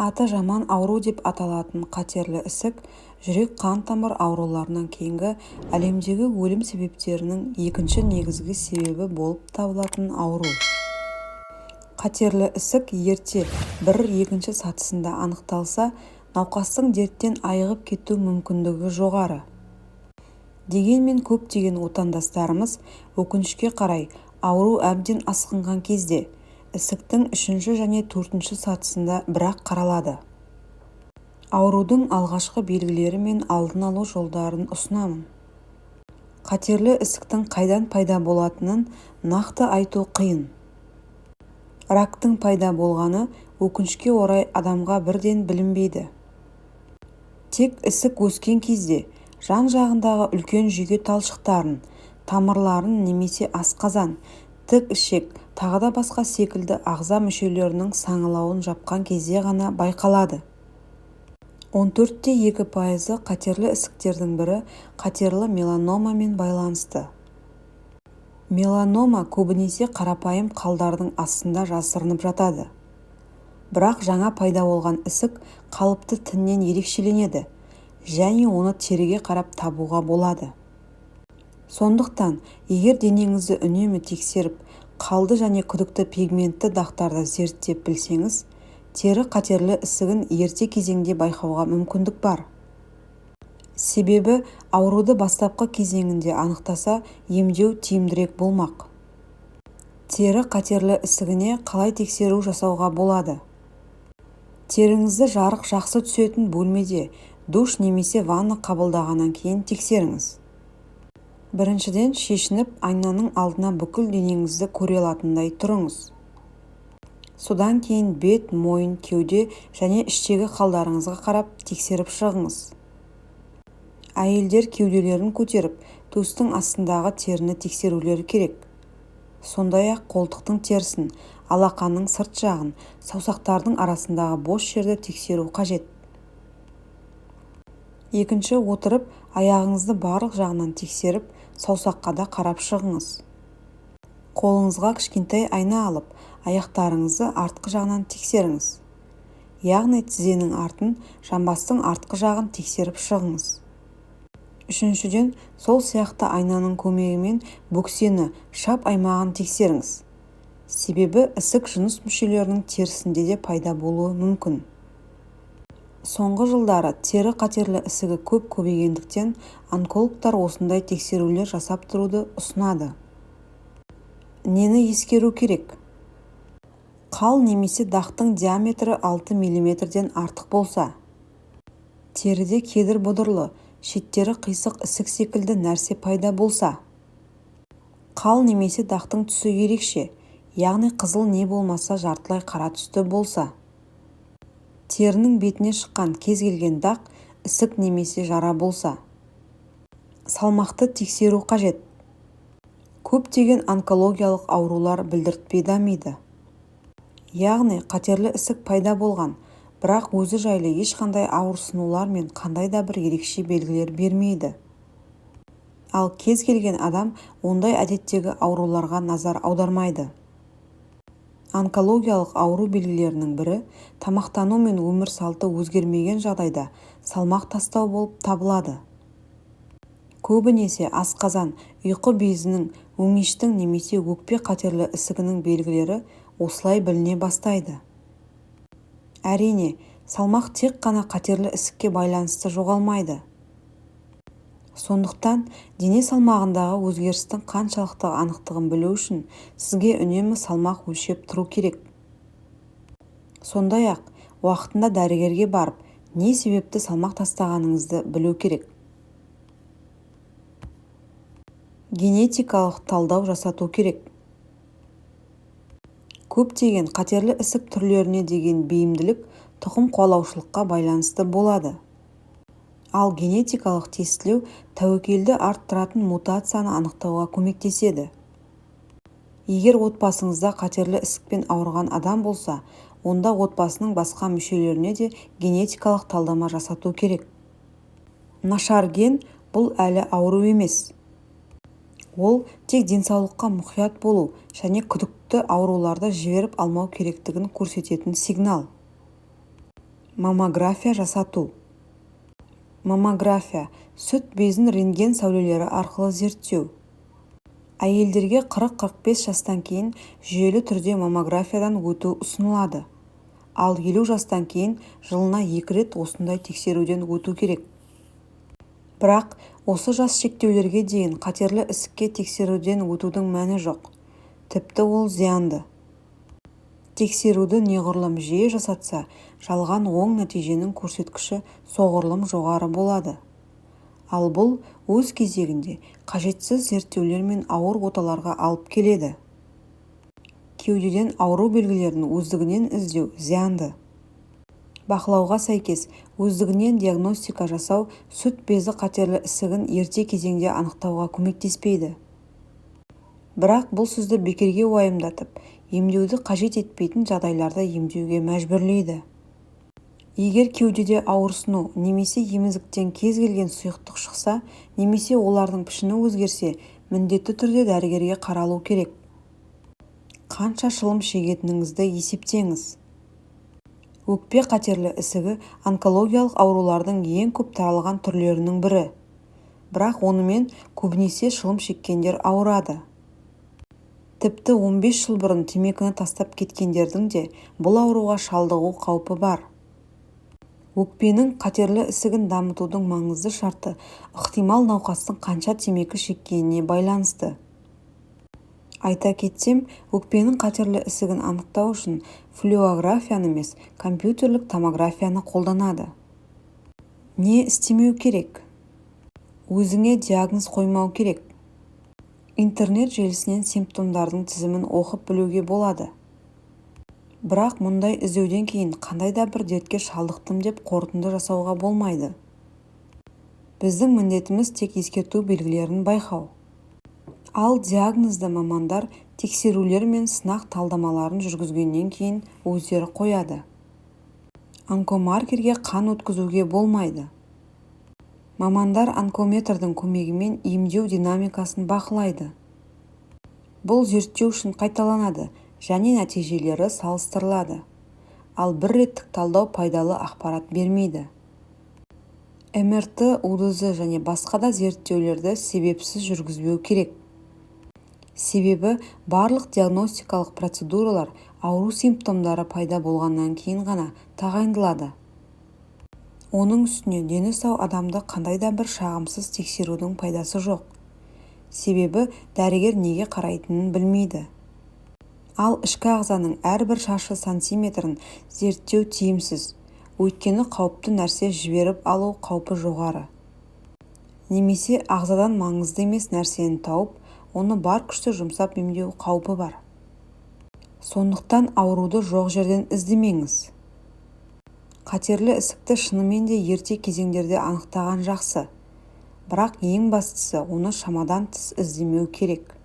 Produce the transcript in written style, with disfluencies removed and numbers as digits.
Аты жаман ауру деп аталатын қатерлі ісік жүрек-қан тамыр ауруларынан кейінгі әлемдегі өлім себептерінің екінші негізгі себебі болып табылатын ауру. Қатерлі ісік ерте, бір-екінші сатысында анықталса, науқастың дерттен айығып кету мүмкіндігі жоғары. Дегенмен көптеген отандастарымыз өкінішке қарай ауру әбден асқынған кезде, ісіктің үшінші және төртінші сатысында бірақ қаралады. Аурудың алғашқы белгілері мен алдын алу жолдарын ұсынамын. Қатерлі ісіктің қайдан пайда болатынын нақты айту қиын. Рактың пайда болғаны, өкінішке орай, адамға бірден білінбейді. Тек ісік өскен кезде, жан-жағындағы үлкен жүйке талшықтарын, тамырларын немесе асқазан, тік ішек тағы да басқа секілді ағза мүшелерінің саңылауын жапқан кезде ғана байқалады. 14,2 пайызы қатерлі ісіктердің бірі қатерлі меланомамен байланысты. Меланома көбінесе қарапайым қалдардың астында жасырынып жатады. Бірақ жаңа пайда болған ісік қалыпты тіннен ерекшеленеді және оны теріге қарап табуға болады. Сондықтан, егер денеңізді үнемі тексеріп, қалды және күдікті пигментті дақтарды зерттеп білсеңіз, тері қатерлі ісігін ерте кезеңде байқауға мүмкіндік бар. Себебі ауруды бастапқы кезеңінде анықтаса, емдеу тиімдірек болмақ. Тері қатерлі ісігіне қалай тексеру жасауға болады? Теріңізді жарық жақсы түсетін бөлмеде душ немесе ванна қабылдағаннан кейін тексеріңіз. Біріншіден, шешініп, айнаның алдына бүкіл денеңізді көре алатындай тұрыңыз. Содан кейін бет, мойын, кеуде және іштегі қалдарыңызға қарап, тексеріп шығыңыз. Әйелдер кеуделерін көтеріп, төстің астындағы теріні тексерулері керек. Сондай-ақ қолтықтың терісін, алақанның сырт жағын, саусақтардың арасындағы бос жерді тексеру қажет. Екінші, отырып, аяғыңызды барлық жағынан тексеріп, саусаққа да қарап шығыңыз. Қолыңызға кішкентай айна алып, аяқтарыңызды артқы жағынан тексеріңіз. Яғни тізенің артын, жамбастың артқы жағын тексеріп шығыңыз. Үшіншіден, сол сияқты айнаның көмегімен бөксені, шап аймағын тексеріңіз. Себебі ісік жыныс мүшелерінің терісінде де пайда болуы мүмкін. Соңғы жылдары тері қатерлі ісігі көп көбейгендіктен онкологтар осындай тексерулер жасап тұруды ұсынады. Нені ескеру керек? Қал немесе дақтың диаметрі 6 миллиметрден артық болса. Теріде кедір-бұдырлы, шеттері қисық ісік секілді нәрсе пайда болса. Қал немесе дақтың түсі ерекше, яғни қызыл не болмаса жартылай қара түсті болса. Терінің бетіне шыққан кез келген дақ, ісік немесе жара болса. Салмақты тексеру қажет. Көптеген онкологиялық аурулар білдіртпей дамиды. Яғни қатерлі ісік пайда болған, бірақ өзі жайлы ешқандай ауырсынулар мен қандай да бір ерекше белгілер бермейді. Ал кез келген адам ондай әдеттегі ауруларға назар аудармайды. Онкологиялық ауру белгілерінің бірі тамақтану мен өмір салты өзгермеген жағдайда салмақ тастау болып табылады. Көбінесе асқазан, ұйқы безінің, өңештің немесе өкпе қатерлі ісігінің белгілері осылай біліне бастайды. Әрине, салмақ тек қана қатерлі ісікке байланысты жоғалмайды. Сондықтан дене салмағындағы өзгерістің қаншалықты анықтығын білу үшін сізге үнемі салмақ өлшеп тұру керек. Сондай-ақ уақытында дәрігерге барып, не себепті салмақ тастағаныңызды білу керек. Генетикалық талдау жасату керек. Көптеген қатерлі ісік түрлеріне деген бейімділік тұқым қуалаушылыққа байланысты болады. Ал генетикалық тестілеу тәуекелді арттыратын мутацияны анықтауға көмектеседі. Егер отбасыңызда қатерлі ісікпен ауырған адам болса, онда отбасының басқа мүшелеріне де генетикалық талдама жасату керек. Нашар ген – бұл әлі ауру емес. Ол тек денсаулыққа мұқият болу және күдікті ауруларды жіберіп алмау керектігін көрсететін сигнал. Маммография жасату. Маммография – сүт безін рентген сәулелері арқылы зерттеу. Әйелдерге 40-45 жастан кейін жүйелі түрде маммографиядан өту ұсынылады. Ал 50 жастан кейін жылына екі рет осындай тексеруден өту керек. Бірақ осы жас шектеулерге дейін қатерлі ісікке тексеруден өтудің мәні жоқ. Тіпті ол зиянды. Тексеруді неғұрлым жиі жасатса, жалған оң нәтиженің көрсеткіші соғұрлым жоғары болады. Ал бұл өз кезегінде қажетсіз зерттеулер мен ауыр оталарға алып келеді. Кеудеден ауру белгілерін өздігінен іздеу зиянды. Бақылауға сәйкес, өздігінен диагностика жасау сүт безі қатерлі ісігін ерте кезеңде анықтауға көмектеспейді. Бірақ бұл сізді бекерге уайымдатып, емдеуді қажет етпейтін жағдайларда емдеуге мәжбүрлейді. Егер кеудеде ауырсыну немесе емізіктен кез келген сұйықтық шықса немесе олардың пішіні өзгерсе, міндетті түрде дәрігерге қаралу керек. Қанша шылым шегетініңізді есептеңіз. Өкпе қатерлі ісігі онкологиялық аурулардың ең көп таралған түрлерінің бірі. Бірақ онымен көбінесе шылым шеккендер ауырады. Тіпті 15 жыл бұрын темекіні тастап кеткендердің де бұл ауруға шалдығу қаупі бар. Өкпенің қатерлі ісігін дамытудың маңызды шарты ықтимал науқастың қанша темекі шеккеніне байланысты. Айта кетсем, өкпенің қатерлі ісігін анықтау үшін флюорографияны емес, компьютерлік томографияны қолданады. Не істемеу керек? Өзіңе диагноз қоймау керек. Интернет желісінен симптомдардың тізімін оқып білуге болады. Бірақ мұндай іздеуден кейін қандай да бір дертке шалдықтым деп қорытынды жасауға болмайды. Біздің міндетіміз тек ескерту белгілерін байқау. Ал диагнозды мамандар тексерулер мен сынақ талдамаларын жүргізгеннен кейін өздері қояды. Онкомаркерге қан өткізуге болмайды. Мамандар онкометрдің көмегімен емдеу динамикасын бақылайды. Бұл зерттеу үшін қайталанады және нәтижелері салыстырылады. Ал бір реттік талдау пайдалы ақпарат бермейді. МРТ, УЗД және басқа да зерттеулерді себепсіз жүргізбеу керек. Себебі барлық диагностикалық процедуралар ауру симптомдары пайда болғаннан кейін ғана тағайындалады. Оның үстіне дені сау адамды қандай да бір шағымсыз тексерудің пайдасы жоқ. Себебі дәрігер неге қарайтынын білмейді. Ал ішкі ағзаның әрбір шаршы сантиметрін зерттеу тиімсіз. Өйткені қауіпті нәрсе жіберіп алу қаупі жоғары. Немесе ағзадан маңызды емес нәрсені тауып, оны бар күшті жұмсап емдеу қаупі бар. Сондықтан ауруды жоқ жерден іздемеңіз. Қатерлі ісікті шынымен де ерте кезеңдерде анықтаған жақсы. Бірақ ең бастысы оны шамадан тыс іздемеу керек.